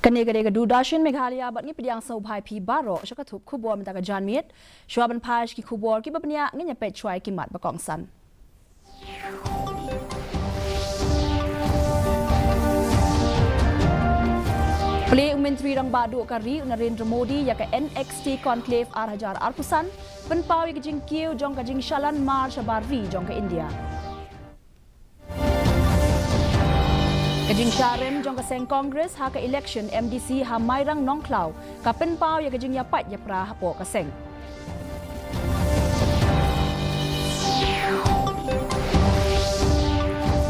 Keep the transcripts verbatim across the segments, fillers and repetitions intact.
Kane ka dei ka Doordarshan Meghalaya bad ngi pdiang sngewbha ïa phi baroh sha ka thup khubor mynta ka janmiet. Shuwa ban phai sha ki khubor kiba bniah, ngin ïa peit shuwa ïa ki mat ba kongsan. Plie u Myntri Rangbah Duh ka ri u Narendra Modi ïa ka N X T Conclave ar hajar arphew san, pynpaw ïa ka jingkiew jong ka jingshalan mar shabar ri jong ka India. Ka jingshah rem jong ka seng Congress ha ka election M D C ha Mairang Nongkhlaw ka pynpaw ïa ka jingïapait ïapra hapoh ka seng.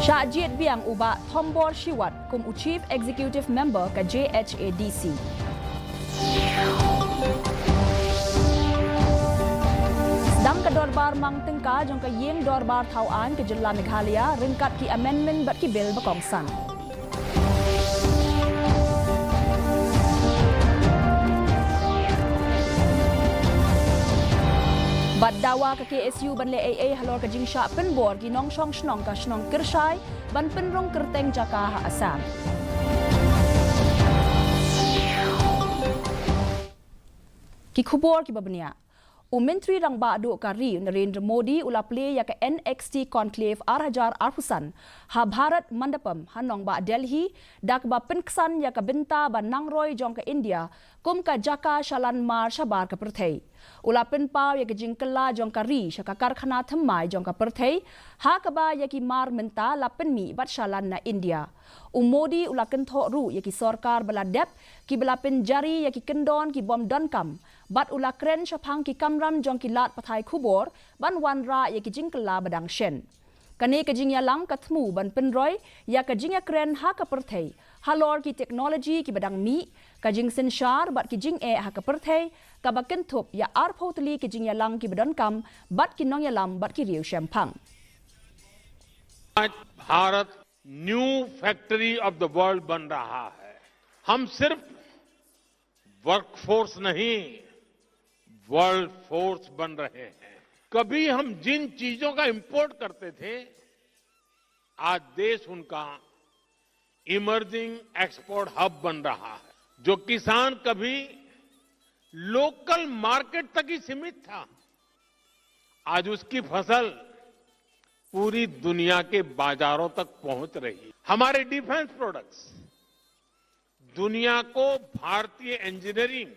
Shah jied biang u Bah Thombor Shiwat kum u Chief Executive Member ka J H A D C. Sdang ka dorbar mang tyngka jong ka ïing dorbar thaw aiñ ka jylla Meghalaya ryngkat ki amendment bad ki bill ba kongsan. Bad dawa ka K S U ban leh ei ei halor ka jingshah pynbor ki nongshong shnong ka shnong Kyrshai ban pynrung kyrteng jaka ha Assam. Ki khubor kiba bniah. U Myntri Rangbah Duh ka ri u Narendra Modi u la plie ïa ka N X T Conclave ar hajar arphew san ha Bharat Mandapam ha nongbah Delhi, da kaba pynksan ïa ka bynta ba nangroi jong ka India kum ka jaka shalan mar shabar ka pyrthei. U la pynpaw ïa ka jingkylla jong ka ri sha ka karkhana thymmai jong ka pyrthei, ha kaba ïa ki mar mynta la pynmih bad shalan na India. U Modi u la kynthoh ruh ïa ki sorkar ba la dep kiba la pynjari ïa ki kyndon ki bym donkam, bad u la kren shaphang ki kamram jong ki lad pathai khubor ban wanrah ïa ki jingkylla ba dang shen. Kane ka jingïalang ka thmu ban pynroi ïa ka jingïakren ha ka pyrthei halor ki technology kiba dang mih, ka jingsynshar bad ki jingeh ha ka pyrthei, kaba kynthup ïa arphew tylli ki jingïalang kiba donkam bad ki nongïalam bad ki riew shemphang. आज भारत न्यू फैक्ट्री ऑफ द वर्ल्ड बन रहा है। हम सिर्फ वर्कफोर्स नहीं, वर्ल्ड फोर्स बन रहे हैं। कभी हम जिन चीजों का इंपोर्ट करते थे, आज देश उनका इमर्जिंग एक्सपोर्ट हब बन रहा है। जो किसान कभी लोकल मार्केट तक ही सीमित था, आज उसकी फसल पूरी दुनिया के बाजारों तक पहुंच रही है। हमारे डिफेंस प्रोडक्ट्स दुनिया को भारतीय इंजीनियरिंग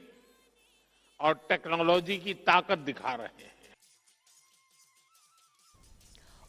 और टेक्नोलॉजी की ताकत दिखा रहे हैं।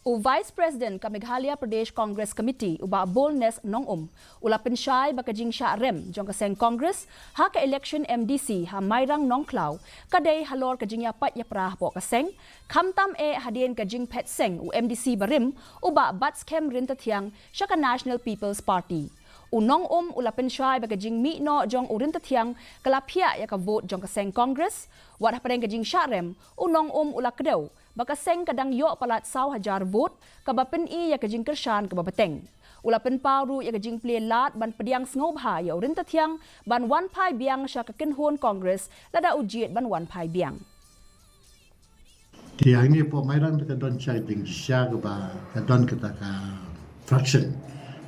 U Vice President ka Meghalaya Pradesh Congress Committee, u Bah Boldness Nongum, u la pynshai ba ka jingshah rem jong ka seng Congress ha ka election M D C ha Mairang Nongkhlaw ka dei halor ka jingïapait ïapra hapoh ka seng, khamtam eh hadien ka jingphet seng u M D C barim, u Bah Batskhem Ryntathiang, sha ka National People's Party. U Nongum u la pynshai ba ka jingmih noh jong u Ryntathiang ka la phiah ïa ka vote jong ka seng Congress, wat hapdeng ka jingshah rem, u Nongum u la kdew ba ka seng ka dang ïoh palat saw hajar vote, kaba pyni ïa ka jingkyrshan kaba bteng. U la pynpaw ruh ïa ka jingplie lad ban pdiang sngewbha ïa u Ryntathiang ban wan phai biang sha ka kynhun Congress lada u jied ban wan phai biang. Te hangne hapoh Mairang te ka don sha ka jingshisha kaba ka don kata ka fraction.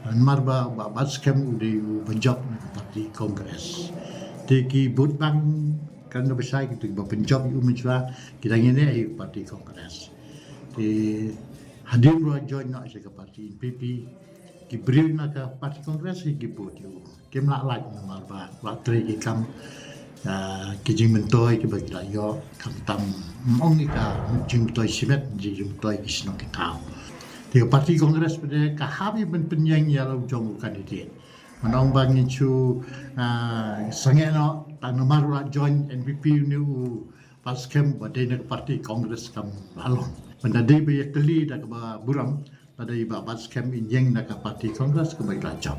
Namar ba, ba Batskhem u dei uba jop na ka party Congress. Te ki vote bank kan da ba shai kito kiba pynjop ïa u mynshuwa ki dang ïaineh ïa ka party Congress. Te hadien ba la join noh sha ka party N P P, ki briew na ka party Congress hi ki vote ïa u. Kim lah lait namar ba la trei ki kam, ah, ki jingmyntoi kiba ki la ïoh, khamtam ym ong ïa ka jingmyntoi shimet, jingmyntoi ki shnong ki thaw. Te ka party Congress pat de ka hap ïa ban pynïeng ïa la u jong u candidate. Ngan ong ba ngin shu, ah, sangeh noh tang namar u la join N P P une u Batskhem ba dei na ka party Congress kam la long. Ban da dei ba ïa kylli da kaba burom, lada i Bah Batskhem in ïeng na ka party Congress kaba i la jop.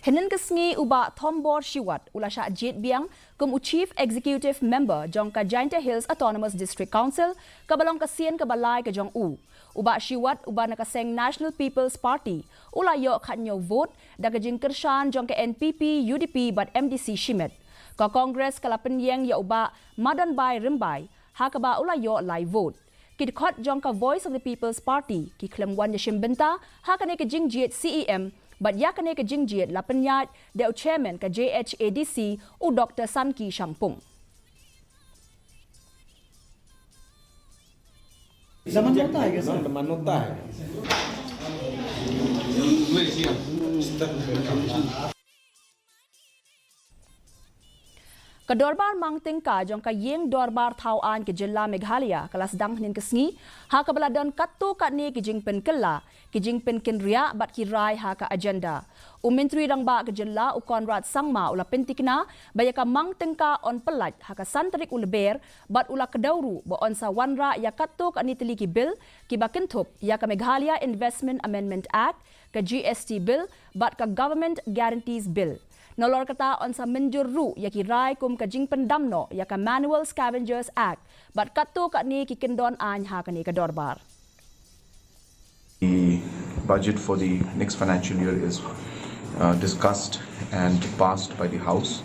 Hynnin ka sngi u Bah Thombor Shiwat u la shah jied biang kum u Chief Executive Member jong ka Jaintia Hills Autonomous District Council, kaba long ka sien kaba lai ka jong u. U Bah Shiwat uba na ka seng National People's Party u la ïoh khathynñiew vote da ka jingkyrshan jong ka N P P, U D P bad M D C shimet. Ka Congress ka la pynïeng ïa u Bah Madonbai Rymbai ha kaba u la ïoh lai vote. Ki dkhot jong ka Voice of the People's Party ki khlem wan ïashim bynta ha kane ka jingjied C E M Bad ïa kane ka jingjied la pynïaid da u chairman ka J H A D C, u Doktor Sanki Shangpung. Ka dorbar mang tyngka jong ka ïing dorbar thaw aiñ ka jylla Meghalaya ka la sdang hynnin ka sngi, ha kaba la don katto katne ki jingpynkylla, ki jingpynkynriah bad ki rai ha ka agenda. U Myntri Rangbah ka jylla u Conrad Sangma u la pyntikna ba ïa ka mang tyngka yn pyllait ha ka san tarik u Lber, bad u la kdew ruh ba yn sa wanrah ïa katto katne tylli ki bill kiba kynthup ïa ka Meghalaya Investment Amendment Act, ka G S T Bill bad ka Government Guarantees Bill. Nalor kata yn sa mynjur ruh ïa ki rai kum ka jingpyndam noh ïa ka Manual Scavengers Act bad katto katne ki kyndon aiñ ha kane ka dorbar. The budget for the next financial year is uh, discussed and passed by the House,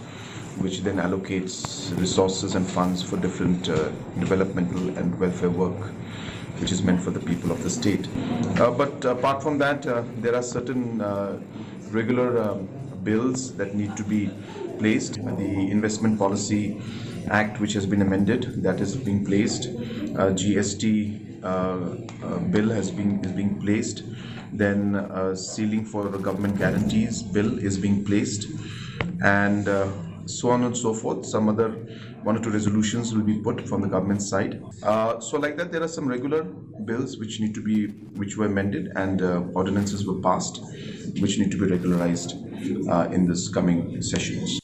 which then allocates resources and funds for different uh, developmental and welfare work, which is meant for the people of the state. Uh, but apart from that, uh, there are certain uh, regular um, bills that need to be placed. The Investment Policy Act, which has been amended, that is being placed. Uh, G S T uh, uh, bill has been is being placed. Then uh, ceiling for government guarantees bill is being placed, and uh, so on and so forth. Some other one or two resolutions will be put from the government side. Uh, so like that, there are some regular bills which need to be which were amended, and uh, ordinances were passed which need to be regularized uh, in this coming sessions.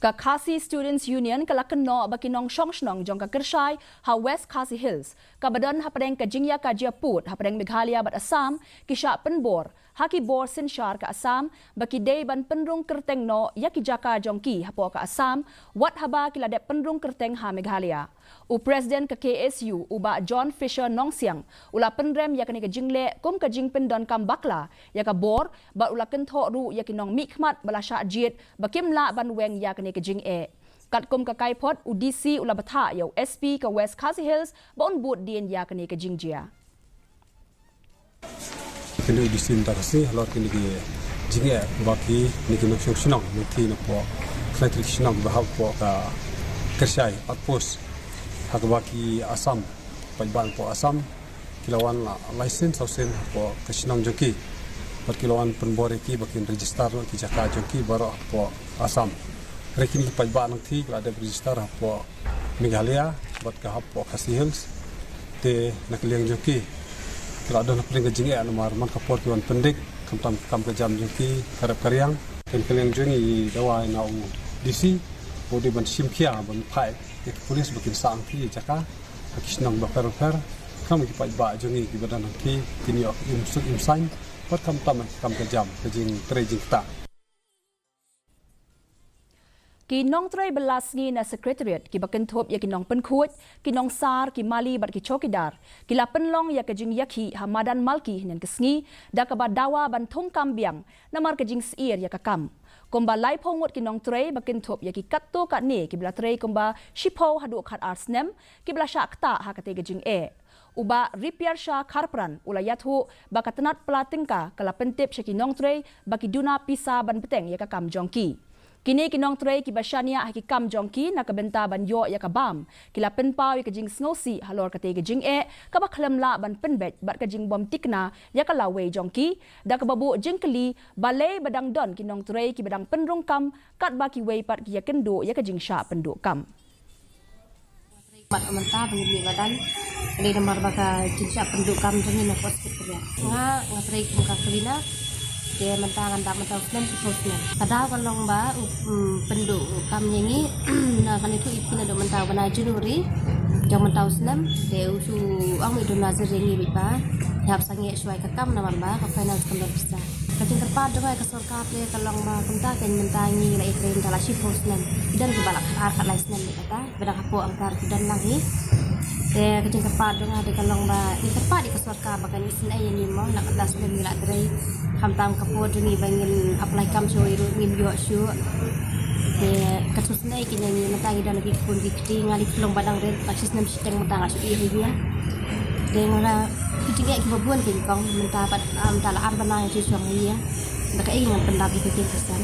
Ka Khasi Students Union ka la kynnoh ba ki nongshong shnong jong ka Kyrshai ha West Khasi Hills, kaba don hapdeng ka jingïakajia pud hapdeng Meghalaya bad Assam, ki shah pynbor ha ki bor synshar ka Assam ba ki dei ban pynrung kyrteng noh ïa ki jaka jong ki hapoh ka Assam, wat haba ki la dep pynrung kyrteng ha Meghalaya. U President ka K S U, u Bah John Fisher Nongsiang, u la pynrem ïa kane ka jingleh kum ka jingpyndonkam bakla ïa ka bor, bad u la kynthoh ruh ïa ki nongmihkhmat ba la shah jied ba kim lah ban weng ïa kane ka jingeh. Katkum ka kaiphod, u D C u la bthah ïa u S P ka West Khasi Hills ba un bud dien ïa kane ka jingjia. Kynduh ïa u D C mynta ka sngi halor kine ki jingeh ba kine ki nongshong shnong, nongthied napoh khyndai tylli ki shnong ba hapoh ka Kyrshai outpost, ha kaba ki Assam, paidbah napoh Assam ki la wan la lai sien saw sien hapoh ka shnong jong ki, bad ki la wan pynbor ïa ki ba kin register noh ki jaka jong ki baroh hapoh Assam. Hynrei kine ki paidbah nongthied ki la dep register hapoh Meghalaya bad ka hapoh Khasi Hills. Te na ka liang jong ki, ki la don hapdeng ka jingeh namar man ka por ki wan pyndik, khamtam ka kam ka jam jong ki ka rep ka riang. Te na ka liang jong ngi ngi dawa na u D C ba u dei ban shim khia, ban phah ïa ki pulit ba kin sah angsih ïa ki jaka ha ki shnong bapher bapher, khnang ba ki paidbah jong ngi kiba don hangtei kin ïoh im suk im saiñ bad khamtam ka kam ka jam, ka jingtrei jingktah. Ki nongtrei bylla sngi na Secretariat, kiba kynthup ïa ki nongpynkhuid, ki nongsar, ki mali bad ki chowkidar, ki la pynlong ïa ka jingïakhih ha Madan Malki hynnin ka sngi da kaba dawa ban thungkam biang namar ka jingsyier ïa ka kam. Kumba laiphew ngut ki nongtrei ba kynthup ïa ki katto katne kiba la trei kumba shiphew haduh khatar snem kiba la shah ktah ha katei ka jingeh. U Bah Ripiarsha Kharpran u la ïathuh ba ka tnat pla tyngka ka la pyntip sha ki nongtrei ba ki duna pisa ban bteng ïa ka kam jong ki. Kine ki nongtrei kiba shaniah ha ki kam jong ki na ka bynta ban ïoh ïa ka bam, ki la pynpaw ïa ka jingsngewsih halor katei ka jingeh kaba khlem lah ban pynbeit bad ka jingbym tikna ïa ka lawei jong ki, da kaba buh jingkylli balei ba dang don ki nongtrei kiba dang pynrung kam katba kiwei pat ki ïakynduh ïa ka jingshah pynduh kam. Mat mynta ba ngi mih madan. Ka dei namar ba ka jingshah pynduh kam jong ngi na post secretariat. Nga nga trei kum ka cleaner. Te mynta ngan dap mynta u snem shiphew snem. Ka daw ka long ba u pynduh kam ïa ngi na kane tu i phi naduh mynta u bnai January jong mynta u snem. Te u shu ong i duna jingri ngi bad ba ngi hap sangeh shuwa ïa ka kam namar ba ka finance kam don pisa. Ka jingkyrpad jong nga ïa ka sorkar te ka long ba kumta kein mynta ngi la ïatrei mynta la shiphew snem. Don kiba la khatar khatlai snem ïa kata. Ba dang hapoh angtar ki don lang hi. Te ka jingkyrpad jong nga te ka long ba ngi kyrpad ïa ka sorkar ba kan isynei ïa ngi mo, na kata snem ngi la trei. Khamtam ka por jong ngi ba ngin apply kam shuh ruh ngim ïoh shuh. Te ka shu isynei kein ïa ngi mynta ngi don ki khun ki kti, nga dei ka khyllung ba dang rit, ba shi snem shiteng mynta nga shu ïeh ïa ngi. Dei nga la phi jingeh kiba bun ki kong mynta pat, ah, mynta la ar bnai shu shong ïa. Da kaei ngan pyndap ïa ka fifty percent.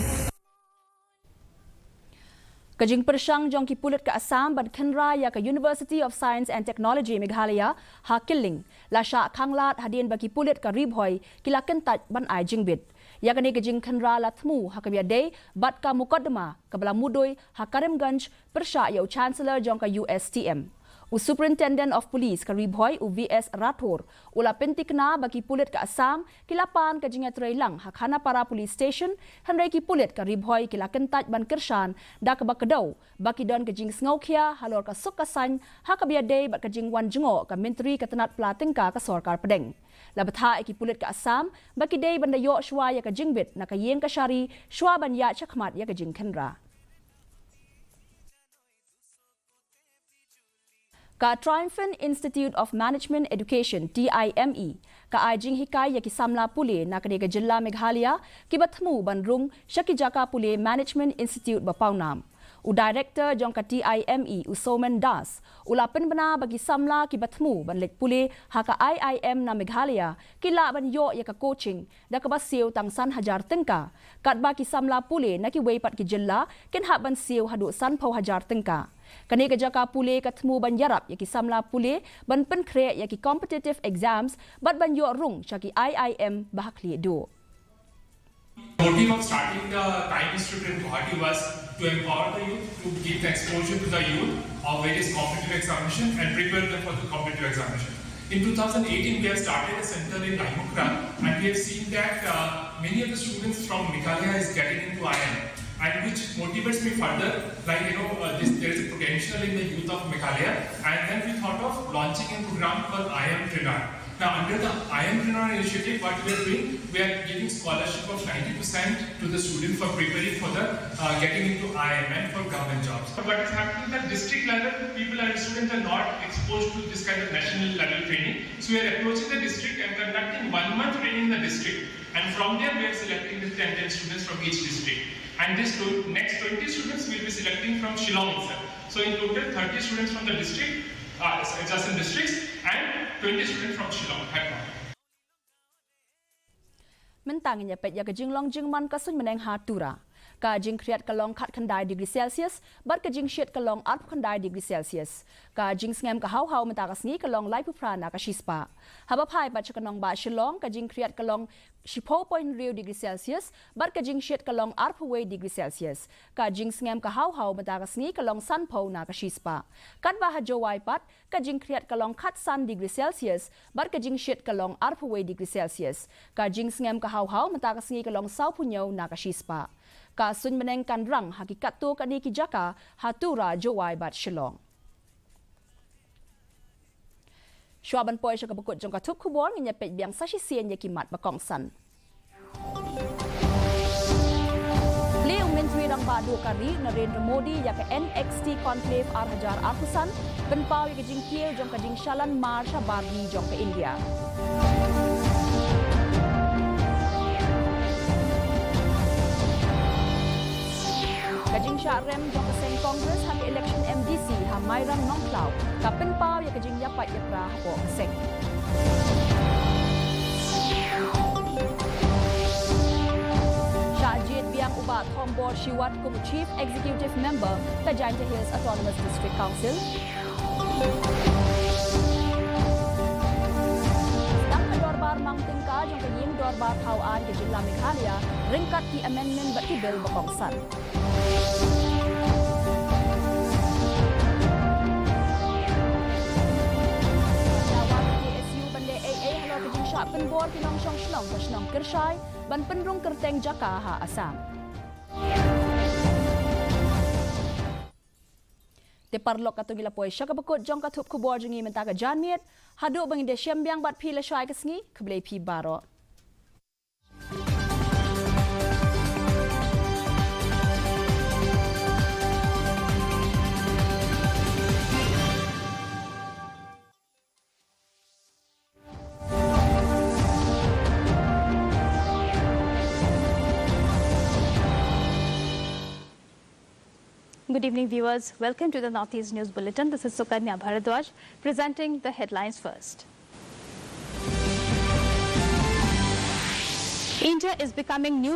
Ka jingpyrshang jong ki pulit ka Assam ban khynra ïa ka University of Science and Technology Meghalaya ha Killing la shah khanglad hadien ba ki pulit ka Ri Bhoi ki la kyntait ban ai jingbit. Ïa kane ka jingkhynra la thmu ha kaba ïadei bad ka mukotduma kaba la mudui ha Karimganj pyrshah ïa u Chancellor jong ka U S T M. U Superintendent of Police ka Ri Bhoi, u V S Rathore, u la pynthikna ba ki pulit ka Assam ki la pan ka jingïatreilang ha Khanapara Police Station, hynrei ki pulit ka Ri Bhoi ki la kyntait ban kyrshan da kaba kdew ba ki don ka jingsngewkhia halor ka suk ka saiñ ha kaba ïadei bad ka jingwan jngoh ka Myntri ka tnat pla tyngka ka sorkar pdeng. La bthah ïa ki pulit ka Assam ba ki dei ban da ïoh shuwa ïa ka jingbit na ka ïing kashari shuwa ban ïaid shakhmat ïa ka jingkhynra. Ka Triumphant Institute of Management Education, T I M E, ka ai jinghikai ïa ki samla pule na kane ka jylla Meghalaya kiba thmu ban rung sha ki jaka pule Management Institute ba pawnam. U Director jong ka T I M E, u Somen Das, u la pynbna ba ki samla kiba thmu ban leit pule ha ka I I M na Meghalaya ki lah ban ïoh ïa ka coaching da kaba siew tang san hajar tyngka, katba ki samla pule na kiwei pat ki jylla kin hap ban siew haduh sanphew hajar tyngka. Kane ka jaka pule ka thmu ban ïarap ïa ki samla pule ban pynkhreh ïa ki competitive exams bad ban ïoh rung sha ki I I M ba ha khlieh duh. Motive of starting the Time Institute in Guwahati was to empower the youth, to give the exposure to the youth of various competitive examination and prepare them for the competitive examination. In two thousand eighteen, we have started a center in Laimukhra, and we have seen that, uh, many of the students from Meghalaya is getting into I I M, and which motivates me further. Like, you know, uh, this, there is a potential in the youth of Meghalaya, and then we thought of launching a program called I I M Trainer. Now, under the I I M Trainer initiative, what we are doing, we are giving scholarship of ninety percent to the student for preparing for the, uh, getting into I I M and for government jobs. But what is happening at the district level, people and students are not exposed to this kind of national level training. So we are approaching the district and conducting one month training in the district. And from there, we are selecting the ten, ten students from each district. And this tw-, next twenty students will be selecting from Shillong itself. So in total, thirty students from the district, uh, adjacent districts, and twenty students from Shillong, headquarter. Mynta ngin ïa peit ïa ka jinglong jingman ka suiñ bneng ha Tura. Ka jingkhriat ka long khatkhyndai degree Celsius, bad ka jingshit ka long arphew khyndai degree Celsius. Ka jingsngem ka haw haw mynta ka sngi ka long laiphew phra na ka shispah. Haba phai pat sha ka nongbah Shillong, ka jingkhriat ka long shiphew point hynriew degree Celsius, bad ka jingshit ka long arphew wei degree Celsius. Ka jingsngem ka haw haw mynta ka sngi ka long sanphew na ka shispah. Katba ha Jowai pat, ka jingkhriat ka long khatsan degree Celsius, bad ka jingshit ka long arphew wei degree Celsius. Ka jingsngem ka haw haw mynta ka sngi ka long sawphew hynñiew na ka shispah. Ka suiñ bneng kan rang ha ki katto katne ki jaka ha Tura, Jowai bad Shillong. Shuwa ban poi sha kaba kut jong ka thup khubor, ngin ïa peit biang sa shisien ïa ki mat ba kongsan. Plie u Myntri Rangbah Duh ka ri Narendra Modi ïa ka N X T Conclave ar hajar arphew san, pynpaw ïa ka jingkiew jong ka jingshalan mar sha bar ri jong ka India. Ka jingshah rem jong ka seng Congress ha ka election M D C ha Mairang Nongkhlaw ka pynpaw ïa ka jingïapait ïapra hapoh ka seng. Shah jied biang u Bah Thombor Shiwat kum u Chief Executive Member ka Jaintia Hills Autonomous District Council. Sdang ka dorbar mang tyngka jong ka ïing dorbar thaw aiñ ka jylla Meghalaya ryngkat ki amendment bad ki bill ba kongsan. Ka dawa ka K S U ban leh ei ei halor ka jingshah pynbor ki nongshong shnong ka shnong Kyrshai ban pynrung kyrteng jaka ha Assam. Te paralok, katto ngi la poi sha kaba kut jong ka thup khubor jong ngi mynta ka janmiet. Haduh ba ngin da shem biang bad phi lashai ka sngi, khublei phi baroh. Good evening, viewers. Welcome to the Northeast News Bulletin. This is Sukanya Bharadwaj, presenting the headlines first. India is becoming new